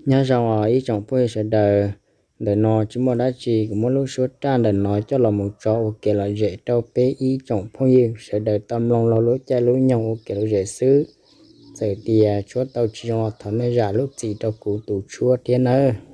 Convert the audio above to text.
Nyob zoo os ib tsoom phooj ywg sawv daws, ntawm no tsis muaj dab tsi, kuv muab lub suab raj ntawm no coj los mus tso ua kev lom zem rau peb ib tsoom phooj ywg sawv daws tau mloog laug lub caij lub nyoog ua kev lom zem xwb. Txawm tias tshuab tau tsis zoo los thov nej zam lub txim rau kuv tus tshuab thiab nawb.